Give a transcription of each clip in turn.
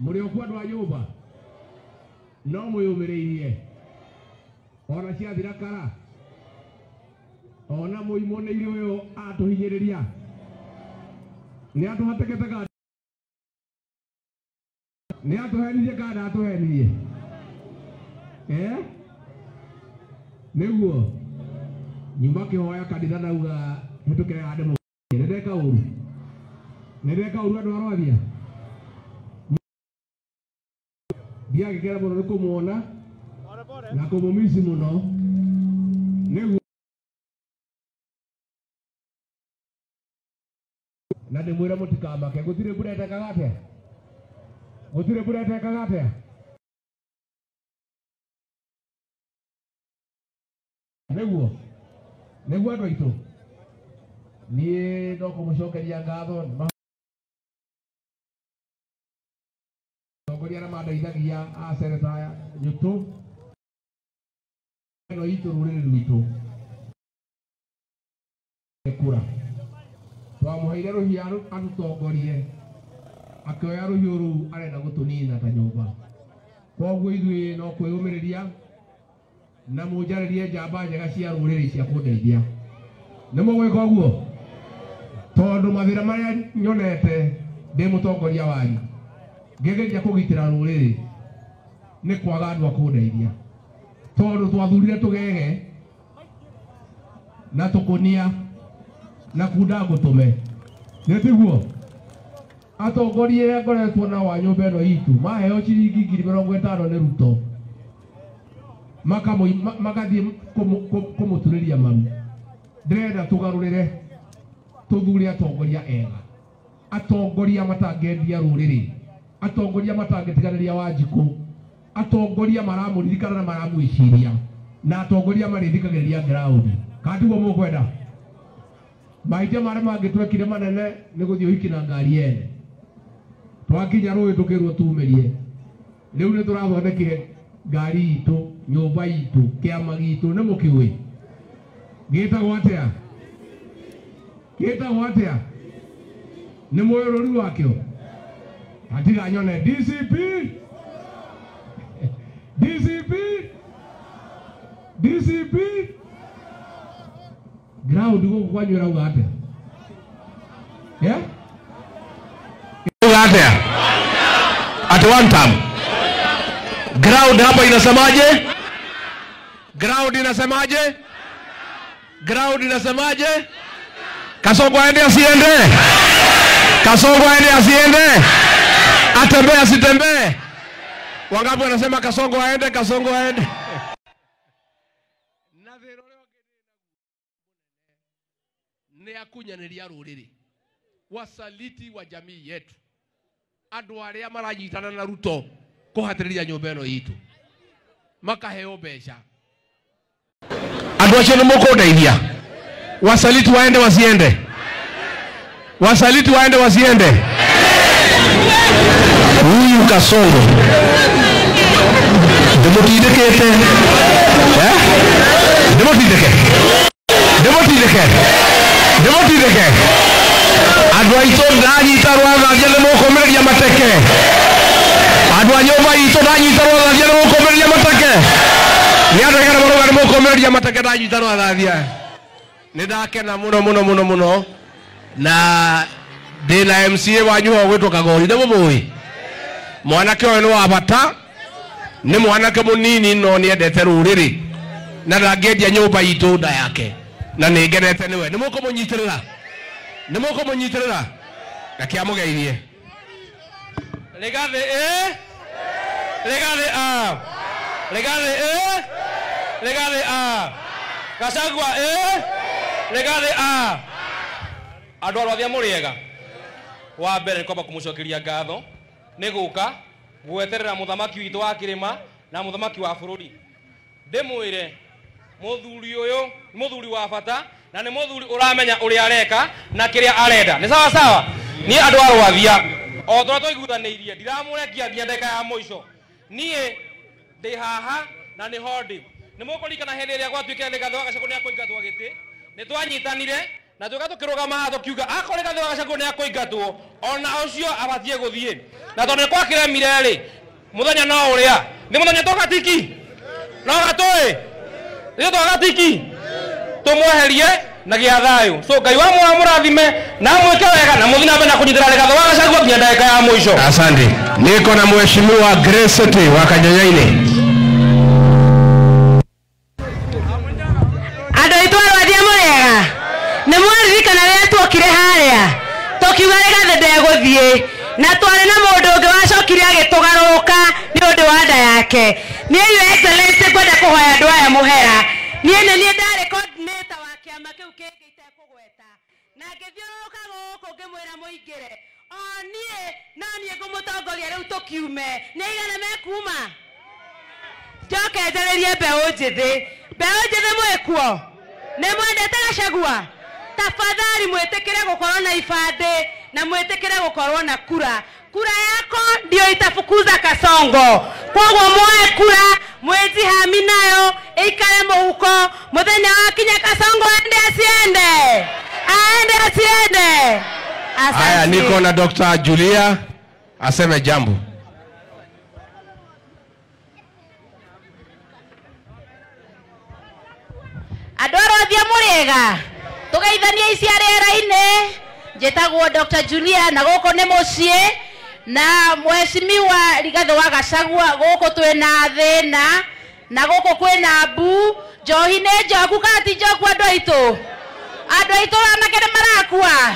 Mũrĩ okuo andũ a nyũmba no mwĩyũmĩrĩirie ona ciathira kara ona mũimonĩire ũyũ atũhinyĩrĩria nĩ atũhatekete ka nĩ atũhenirie kana ndatũhenirie nĩguo nyuma kĩhoya kanitha nauga hĩtũkĩre handũ nĩ ndeka ũru nĩ ndeka ũru andũ a Rwathia ndiagĩkena mũno nĩ kũmuona na kũmũmici mũno nĩguo na ndĩmwĩre mũtikamake gũtirĩ mbura ĩtekaga atĩa gũtirĩ mbura ĩtekaga atĩa nĩguo nĩguo andũ aitũ niĩ no kũmũcokeria ngatho atongoria arĩa mandeithagia a seneta Nyutu ĩno itũ rũrĩrĩ rwitũ kura twamũheire rũhiũ atũtongorie akĩoya rũhiũ rũu arenda gũtũnina ta nyũmba koguo ithuĩ no kwĩyũmĩrĩria na mũnjarĩrie njamba njega cia rũrĩrĩ cia kũndeithia nĩ mũgwĩka ũguo tondũ mathĩna marĩa nyonete ndĩ mũtongoria wanyu ngĩgeria kũgitĩra rũrĩrĩ nĩ kwaga andũ a kũndeithia tondũ twathurire tũgege na tũkũnia na kunda ngũtũme nĩ tiguo atongoria arĩa ngoretwo nao a nyũmba ĩno itũ maheo ciringi 50,000 nĩ Ruto magathiĩ kũmũturĩria maru ndĩrenda tũgarũrĩre tũthure atongoria ega atongoria matangĩendia rũrĩrĩ atongoria matangĩtiganĩria Wanjikũ atongoria maramũririkana na maramwĩciria na atongoria marĩthikagĩrĩria ground kana tiguo mũkwenda mahĩtia marĩa mangĩ twekire manene nĩ gũthiĩ ũhiki na ngari ene twakinya rũĩ tũkĩrwo tumĩrie rĩu nĩ tũrathondekire ngari itũ nyũmba itũ kĩama gitũ nĩ mũkĩũĩ gĩtagwo atĩa gĩtagwo atĩa nĩ mũĩ rũri wakĩo atiga nyone DCP DCP DCP ground gũkũ kwanyu ĩrauga atĩa ĩrauga atĩa at one time ground hapa inasemaje ground inasemaje ground inasemaje Kasongo aende asiende Kasongo aende asiende atembee asitembee wangapi wanasema Kasongo aende Kasongo aende na thĩna ũrĩa ũngĩ nĩ akunyanĩria rũrĩrĩ wasaliti wa jamii yetu andũ arĩa maranyitana na Ruto kũhatĩrĩria nyũmba ĩno itũ makaheo mbeca andũ acio nĩ mũkũndeithia wasaliti waende wasiende wasaliti waende wasiende huyu Kasongo ndĩmũtindĩkĩte ndĩmũtindĩke ndĩmũtindĩke ndĩmũtindĩke andũ aitũ ndanyita rwathambia nĩ mũkũmĩrĩria mateke andũ a nyũmba itũ ndanyita rwathambia nĩ mũkũmĩrĩria mateke nĩ andũ aigana marauga nĩ mũkũmĩrĩria mateke ndanyita rwathambia nĩ ndakena mũno mũno mũno mũno na ndĩna MCA wanyu ho gwĩtwo Kagori nĩ mũmũĩ mwanake ũyũ nĩ wa bata nĩ mwanake mũnini no nĩendete rũrĩrĩ na ndangĩendia nyũmba itũ nda yake na nĩ ngenete nĩwe nĩ mũkũmũnyitĩrĩra nĩ mũkũmũnyitĩrĩra reke amũgeithie Rigathi ĩ Rigathi a Rigathi ĩ Rigathi a Gachagua ĩ Rigathi a andũ a Rwathia mũrĩega wa mbere nĩ kwamba kũmũcokeria ngatho nĩ gũka gweterera mũthamaki witũ wa kĩrĩma na mũthamaki wa bũrũri ndĩmwĩre mũthuri ũyũ nĩ mũthuri wa bata na nĩ mũthuri ũramenya ũrĩa areka na kĩrĩa arenda nĩ sawa sawa niĩ andũ a Rwathia o tũrĩa twaiguithanĩirie ndiramũrekia nginya ndagĩka ya mũico niĩ ndĩ haha na nĩho ndĩ nĩ mũkũririkana hĩndĩ ĩrĩa gwatuĩkire Rigathĩ wa Gachagua nĩ akũingatwo gĩtĩ nĩ twanyitanire na Na tuga tukirugama haha tukiuga akorwo Rigathi wa Gachagua nĩ akũingatwo ona ũcio abatiĩ gũthiĩ. Na tondũ nĩ gwakĩremire rĩ, mũthenya no ũrĩa nĩ mũthenya tũgatiki no gatũĩ nĩ tũgatiki tũmweherie na gĩa thayũ. So Ngai wa mũrathime na mwĩke wega na mũthiĩ na mbere na kũnyitĩra Rigathi wa Gachagua nginya ndagĩka ya mũico. Asante. Niko na Mheshimiwa Grace City wa Kanyanyaini. Andũ aitũ a Rwathia mũrĩega, nĩ mwaririkana rĩrĩa tuokire harĩa tũkiuga Rigathi ndegũthiĩ, na twarĩ na mũndũ ũngĩ wacokire agĩtũgarũrũka nĩ ũndũ wa nda yake. Niĩ Your Excellency ngwenda kũhoya andũ aya mũhera. Niĩ nĩ niĩ ndarĩ coordinator wa kĩama kĩu kĩngĩ itekũgweta, na ngĩthiũrũrũka gũkũ ngĩmwĩra mũingĩre, o niĩ no niĩ ngũmũtongoria rĩu tũkiume. Nĩ aigana mekuma? Njoke njarĩrie mbeũ njĩthĩ. Mbeũ njĩthĩ mwĩkuo? Nĩ mwendete Gachagua? Tafadhali mwĩtĩkĩre gũkorwo na ibandĩ na mwĩtĩkĩre gũkorwo na kura. Kura yako ndio itafukuza Kasongo. Koguo muoe kura, mwĩjihami nayo, ĩikare mũhuko, mũthenya wakinya Kasongo aende asiende? Aende asiende? Asante. Haya, niko na Dr. Julia aseme jambo. Andũ a Rwathia mũrĩega, tũgeithanie ici rĩera-inĩ. Njĩtagwo Dr. Julia na gũkũ nĩ mũciĩ na Mheshimiwa Rigathi wa Gachagua. Gũkũ twĩna thĩna na gũkũ kwĩna mbu. Njohi nĩ njoku kana ti njoku andũ aitũ? Andũ aitũ anake nĩ marakua,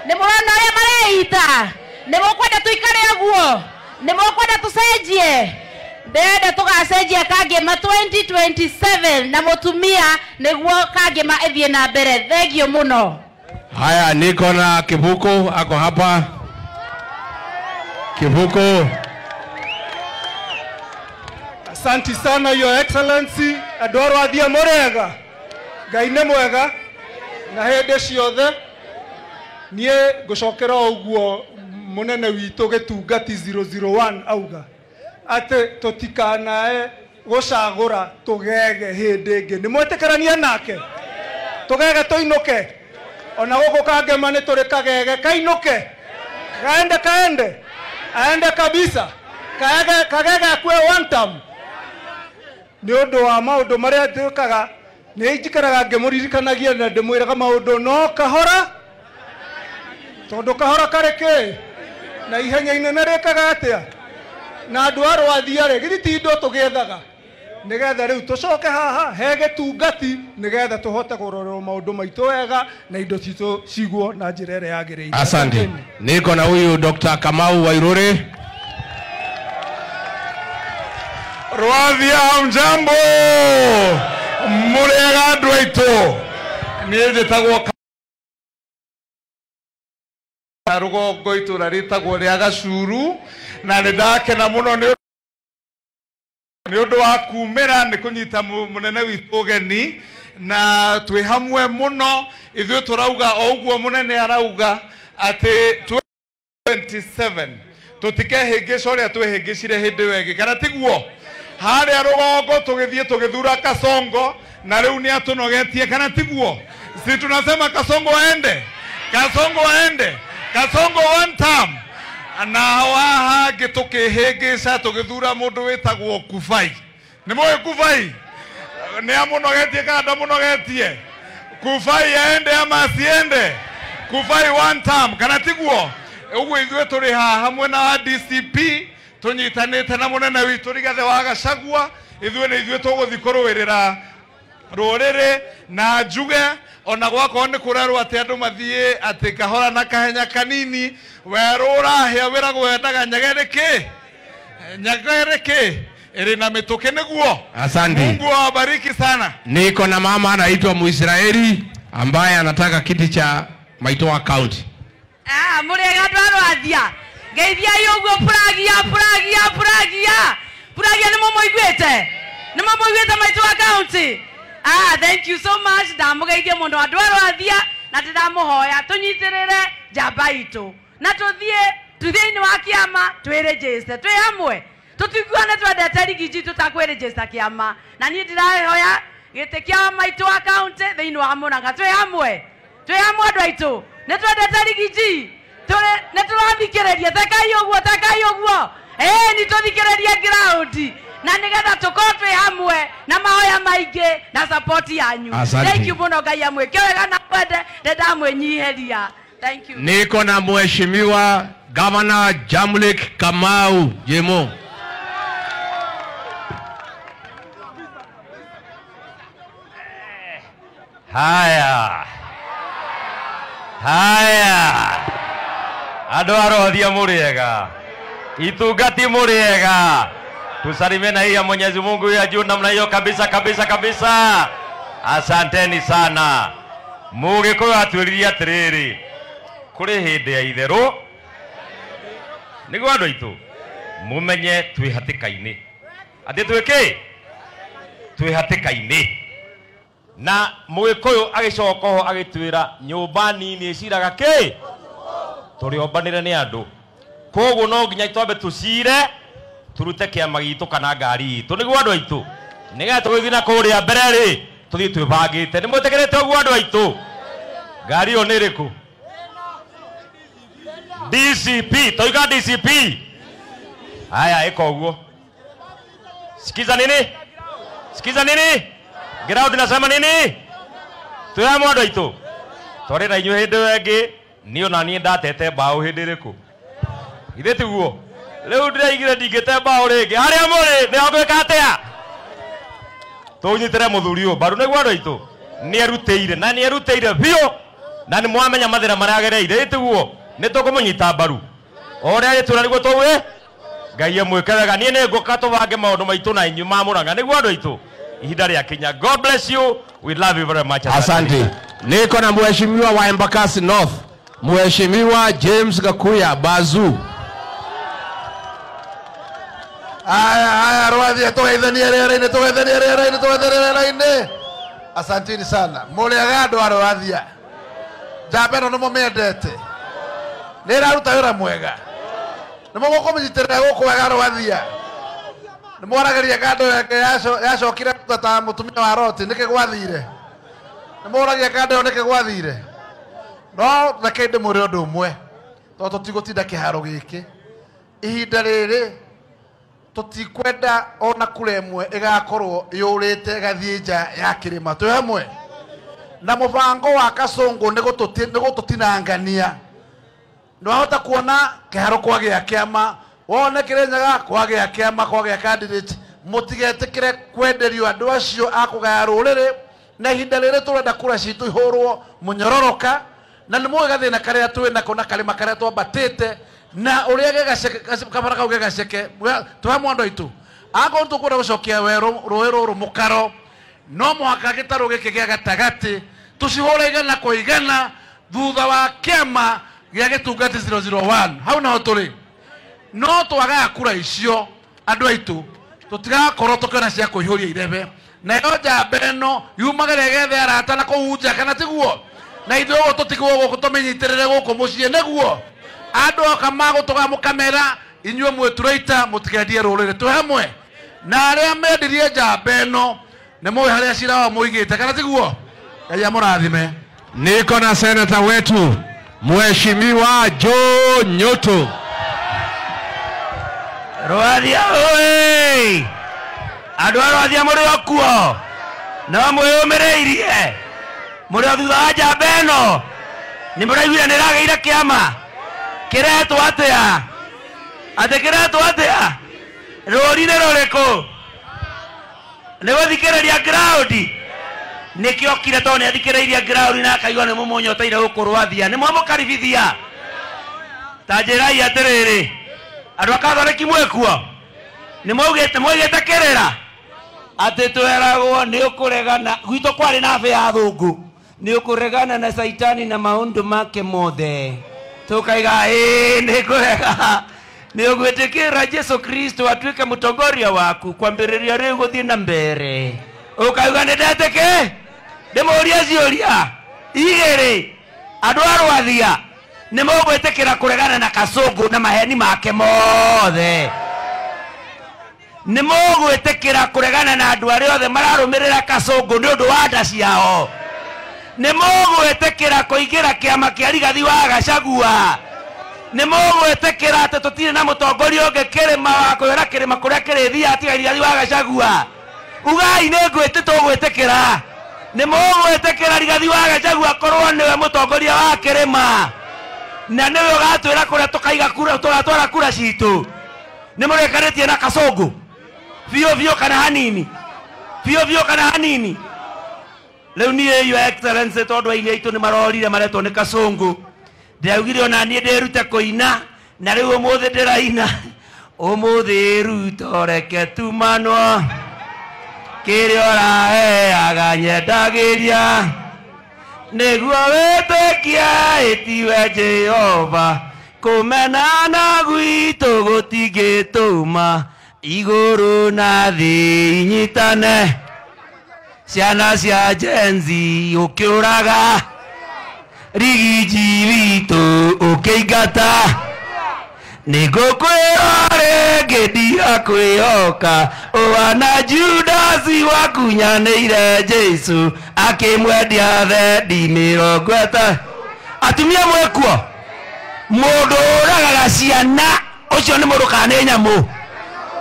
nĩ mũrona ũrĩa mareita. Nĩ mũkwenda tũikare ũguo? Nĩ mũkwenda tũcenjie? Ndĩrenda tũgacenjia Kangema 2027 na mũtumia nĩguo Kangema ĩthiĩ na mbere. Thengiũ mũno. Haya, niko na Kivuko ako hapa. Kivuko. Asante sana Your Excellency. Andũ a Rwathia mũrĩega, Ngai nĩ mwega na hĩndĩ ciothe. Niĩ ngũcokera o ũguo mũnene witũ Gĩtungati 001 auga atĩ tũtikanae gũcagũra tũgege hĩndĩ ĩngĩ. Nĩ mwetĩkĩrania nake? Tũgege tũinũke. Ona gũkũ Kangema nĩ tũrĩ kagege kainũke, kaende kaende, aende kabisa, kagege kagege akue one term. Nĩ ũndũ wa maũndũ marĩa twĩkaga, nĩ njikaraga ngĩmũririkanagia na ndĩmwĩraga maũndũ no kahora, tondũ kahora karĩ kĩ na ihenya inene rĩkaga atĩa. Na andũ a Rwathia rĩ, githĩ ti indo tũgĩethaga nĩgetha rĩu tũcoke haha he gĩtungati nĩgetha tũhote kũrorerwo maũndũ maitũ wega na indo citũ cigwo na njĩra ĩrĩa yagĩrĩire. Asante. Niko na huyu Dr. Kamau Wairuri. Rwathia mjambo, mũrĩega andũ aitũ. Niĩ njĩtagwo rũgongo itũra rĩtagwo rĩa Gacuru, na nĩ ndakena mũno nĩ ũndũ wa kumĩra nĩ kũnyita mũnene witũ ũgeni, na twĩ hamwe mũno. Ithuĩ tũrauga o ũguo mũnene arauga atĩ 27 tũtikehĩngĩca ũrĩa twĩhĩngĩcire hĩndĩ ĩyo ĩngĩ, kana tiguo? Harĩa rũgongo tũgĩthiĩ tũgĩthura Kasongo na rĩu nĩ atũnogetie, kana tiguo? Si tunasema Kasongo aende, Kasongo aende, Kasongo one term. Na haha hangĩ tũkĩhĩngĩca tũgĩthura mũndũ wĩtagwo Kubai. Nĩ mũĩ Kubai? Nĩ amũnogetie kana ndamũnogetie? Kubai aende ama asiende? Kubai one term, kana tiguo? Ũguo ithuĩ tũrĩ haha hamwe na DCP tũnyitanĩte na mũnene witũ Rigathi wa Gachagua. Ithuĩ nĩ ithuĩ tũgũthiĩ kũrũĩrĩra rũrĩrĩ na njuge ona gwakorwo nĩ kũrerwo atĩ andũ mathiĩ atĩ kahora na kahenya kanini, werũ ũrahĩa wĩragwo wendaga nyege nĩkĩ? Nyege nĩkĩ? Ĩrĩ na mĩtũkĩ nĩguo. Asante. Mungu awabariki sana. Niko na mama anaitwa Muisraeli ambaye anataka kiti cha Maitoa County. Mũrĩega andũ a Rwathia, ngeithiai ũguo. Puragia puragia puragia puragia, nĩ mũmũiguĩte? Nĩ mũmũiguĩte Maitoa County? Thank you so much. Ndamũgeithia mũno andũ a Rwathia na ndĩramũhoya tũnyitĩrĩre njamba itũ na tũthiĩ thĩinĩ wa kĩama twĩrĩnjĩste twĩ hamwe, tũtiguane twendete Rigiji tũtakwĩrĩnjĩsta kĩama. Na niĩ ndĩrahoya gĩtĩ kĩa Maitoa County thĩinĩ wa Murang'a twĩ hamwe. Twĩ hamwe andũ aitũ, nĩ twendete Rigiji, nĩ tũrathikĩrĩria, tekai ũguo, tekai ũguo. Nĩ tũthikĩrĩrie ground na nĩgetha tũkorwo twĩ hamwe na mahoya maingĩ na support yanyu. Thank you mũno, Ngai amwĩke wega na mwende, ndĩndamwĩnyihĩria. Thank you. Niko na Mheshimiwa Governor Jamleck Kamau Jemo. Haya. Haya. Andũ a Rwathia mũrĩega. Itungati mũrĩega. Tusalimie na hii ya Mwenyezi Mungu ya juu namna hiyo kabisa kabisa kabisa. Asanteni sana. Mũgĩkũyũ atwĩrire atĩrĩrĩ, kũrĩ hĩndĩ ya itherũ nĩguo andũ aitũ mũmenye twĩ hatĩka-inĩ. Atĩ twĩ kĩ? Twĩ hatĩka-inĩ. Na mũgĩkũyũ agĩcoka ho agĩtwĩra nyũmba nini ĩciraga kĩ? Tũrĩombanĩre nĩ andũ. Koguo no nginya twambe tũcire turute kĩama gitũ kana ngari itũ nĩguo andũ aitũ nĩgetha tũgĩthiĩ na kũrĩa mbere rĩ tũthiĩ twĩbangĩte. Nĩ mwĩtĩkĩrĩte ũguo andũ aitũ? Ngari ĩyo nĩ ĩrĩkũ? DCP. Toiga DCP. Haya, ĩka ũguo. Sikiza nini? Sikiza nini? Ground nasema nini? Twĩ hamwe andũ aitũ. Twarĩ na inyuĩ hĩndĩ ĩyo ĩngĩ, niĩ ona niĩ ndatete mbaũ hĩndĩ ĩrĩkũ? Githĩ tiguo? Rĩu ndĩraigire ndingĩte mbaũ rĩngĩ. Harĩa mũrĩ nĩho ngwĩka atĩa? Tũnyitĩre mũthuri ũyũ mbaru nĩguo andũ aitũ. Nĩerutĩire na nĩerutĩire biũ na nĩmwamenya mathĩna marĩa agereire, ĩ tiguo? Nĩ tũkũmũnyita mbaru o ũrĩa agĩtwĩra nĩguo tũgwĩ. Ngai amwĩke wega. Niĩ nĩ ngũka tũbange maũndũ maitũ na inyuĩ ma Mũrang'a nĩguo andũ aitũ. Ihinda rĩakinya. God bless you. We love you very much. Asante. Niko na Mheshimiwa wa Embakasi North, Mheshimiwa James Gakuya Bazu. Aya, aya, Rwathia, tũgeithanie rĩera-inĩ, tũgeithanie rĩera-inĩ, tũgeithanie rĩera-inĩ. Asanteni sana. Mũrĩega andũ a Rwathia. Njamba ĩno nĩmũmĩendete. Nĩ ĩraruta wĩra mwega. Nĩ mũgũkũmĩnyitĩrĩra gũkũ wega Rwathia. Nĩ mwaragĩria kando yake yacokire ta mũtumia wa Loti, nĩkĩ gwathire? Nĩ mũragia kando ĩyo nĩkĩ gwathire? No reke ndĩmwĩre ũndũ ũmwe, tondũ tũtigũtinda kĩharo gĩkĩ. Ihinda rĩrĩ tũtikwenda ona kura ĩmwe ĩgakorwo yũrĩte ĩgathiĩ nja ya kĩrĩma. Twĩ hamwe na mũbango wa Kasongo nĩ gũtũtinangania. Nĩwahota kuona kĩharo kwagĩa kĩama, wone Kĩrĩnyaga kwagĩa kĩama, kwagĩa candidate. Mũtigetĩkĩre kwenderio andũ acio a kũgaya rũrĩrĩ. Na ihinda rĩrĩ tũrenda kura citũ ihũrwo mũnyororoka, na nĩ mũĩ gathĩna karĩa twĩ nako na karĩma karĩa twambatĩte na ũrĩa kabara kau gegaceke. Twĩ hamwe andũ aitũ. Angorwo tũkwenda gũcokia werũ rũĩ rũrũ mũkaro, no mũhaka gĩtarũ gĩkĩ gĩa gatagatĩ tũcihũre igana kwa igana thutha wa kĩama gĩa gĩtungati 001. Hau naho tũrĩ. No twagaga kura icio andũ aitũ tũtigakorwo tũkĩona cia kũihũria irebe. Nayo njamba ĩno yumagĩra ĩgethe arata na kũu nja, kana tiguo? Na ithuĩ ũguo tũtigwo gũkũ tũmĩnyitĩrĩre gũkũ mũciĩ nĩguo andũ oka magũtũga mũkamera inyuĩ mwĩturaita mũtikendie rũrĩrĩ. Twĩ hamwe na arĩa mendirie njamba ĩno nĩ mũĩ harĩa cira wao mũigĩte, kana tiguo? Ngai amũrathime. Niko na seneta wetu Mheshimiwa Joe Nyoto. Rwathia oi! Andũ a Rwathia mũrĩ o kuo no mwĩyũmĩrĩirie, mũrĩ o thutha wa njamba ĩno. Nĩ mũraiguire nĩ ĩragĩire kĩama kĩretwo atĩa? Atĩ kĩretwo atĩa? Rũri nĩ rũrĩkũ? Nĩ gũthikĩrĩria ground. Nĩkĩo okire tondũ nĩ athikĩrĩirie ground na akaigua nĩ mũmũnyoteire gũkũ Rwathia. Nĩ mwamũkaribithia. Ta njĩrai atĩrĩrĩ, andũ a Kathoriki mwĩ kuo? Nĩ mwaugĩte kĩrĩra atĩ tweragwo nĩ ũkũregana. Gwitũ kwarĩ na abĩ ya athũngũ, nĩ ũkũregana na caitani na maũndũ make mothe. Tũkaiga ĩĩ nĩ ngũrega. Nĩ ũgwĩtĩkĩra Jesu Kristo atuĩke mũtongoria waku kwambĩrĩria rĩu gũthiĩ na mbere. Ũkauga nĩ ndetĩkĩ? Ndĩmũrie ciũria igĩrĩ. Andũ a Rwathia nĩ mũgwĩtĩkĩra kũregana na Kasongo na maheni make mothe? Nĩ mũgwĩtĩkĩra kũregana na andũ arĩa othe mararũmĩrĩra Kasongo nĩ ũndũ wa nda ciao? Nĩ mũgwĩtĩkĩra kũingĩra kĩama kĩa Rigathi wa Gachagua? Nĩ mũgwĩtĩkĩra atĩ tũtirĩ na mũtongoria ũngĩ kĩrĩma wa kwĩra kĩrĩma kũrĩa kĩrĩthiaga tiga Rigathi wa Gachagua? Ugai nĩ ngwĩtĩ tũgwĩtĩkĩra. Nĩ mũgwĩtĩkĩra Rigathi wa Gachagua korwo nĩwe mũtongoria wa kĩrĩma na nĩwe ũgatwĩra kũrĩa tũkaiga kura, tũgatwara kura citũ? Nĩ mũrekanĩtie na Kasongo biũ biũ kana hanini? Biũ biũ kana hanini? Rĩu niĩ, Your Excellency, tondũ aini aitũ nĩ marorire maretwo nĩ Kasongo, ndĩraugire ona niĩ ndĩrute kũina, na rĩu ũmũthĩ ndĩraina. Ũmũthĩ Ruto reke tumanwo, kĩrĩa ũraheaga nyendagĩria, nĩguo wĩtĩkie ĩtiwe Jehova. Kũmenana gwitũ gũtingĩtũma igũrũ na thĩ inyitane. Ciana cia Gen Z ũkĩũraga, Rigiji witũ ũkĩingata, nĩngũkwĩra rĩngĩ ndirakwĩhoka. Ũhana Judasi wakunyanĩire Jesu akĩmwendia thendi 50. Atumia mwĩkuo, mũndũ ũragaga ciana ũcio nĩ mũndũ kana nĩ nyamũ?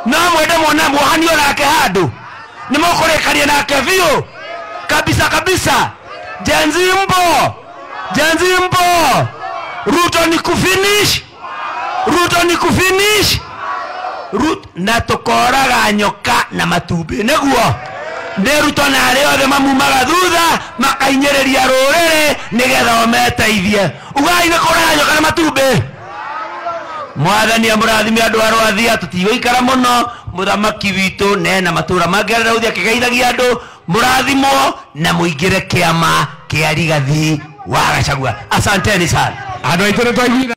No mwende muona muohanio nake handũ nĩ mũkũrĩkania nake biũ kabisa kabisa. Gen Z mbo, Gen Z mbo, Ruto ni kufinish, Ruto ni kufinish Ruto, na tũkoraga nyoka na matumbĩ nĩguo nĩ Ruto na arĩa othe mamumaga thutha makainyĩrĩria rũrĩrĩ nĩgetha o meteithie. Ugai nĩ kũraga nyoka na matumbĩ. Mwathani amũrathime andũ a Rwathia, tũtigũikara mũno. Mũthamaki witũ nena matũra mangĩ arĩa akĩgeithagia andũ. Mũrathimwo na mũingĩre kĩama kĩa Rigathi wa Gachagua. Asanteni sana. Andũ aitũ nĩ twaiguithania.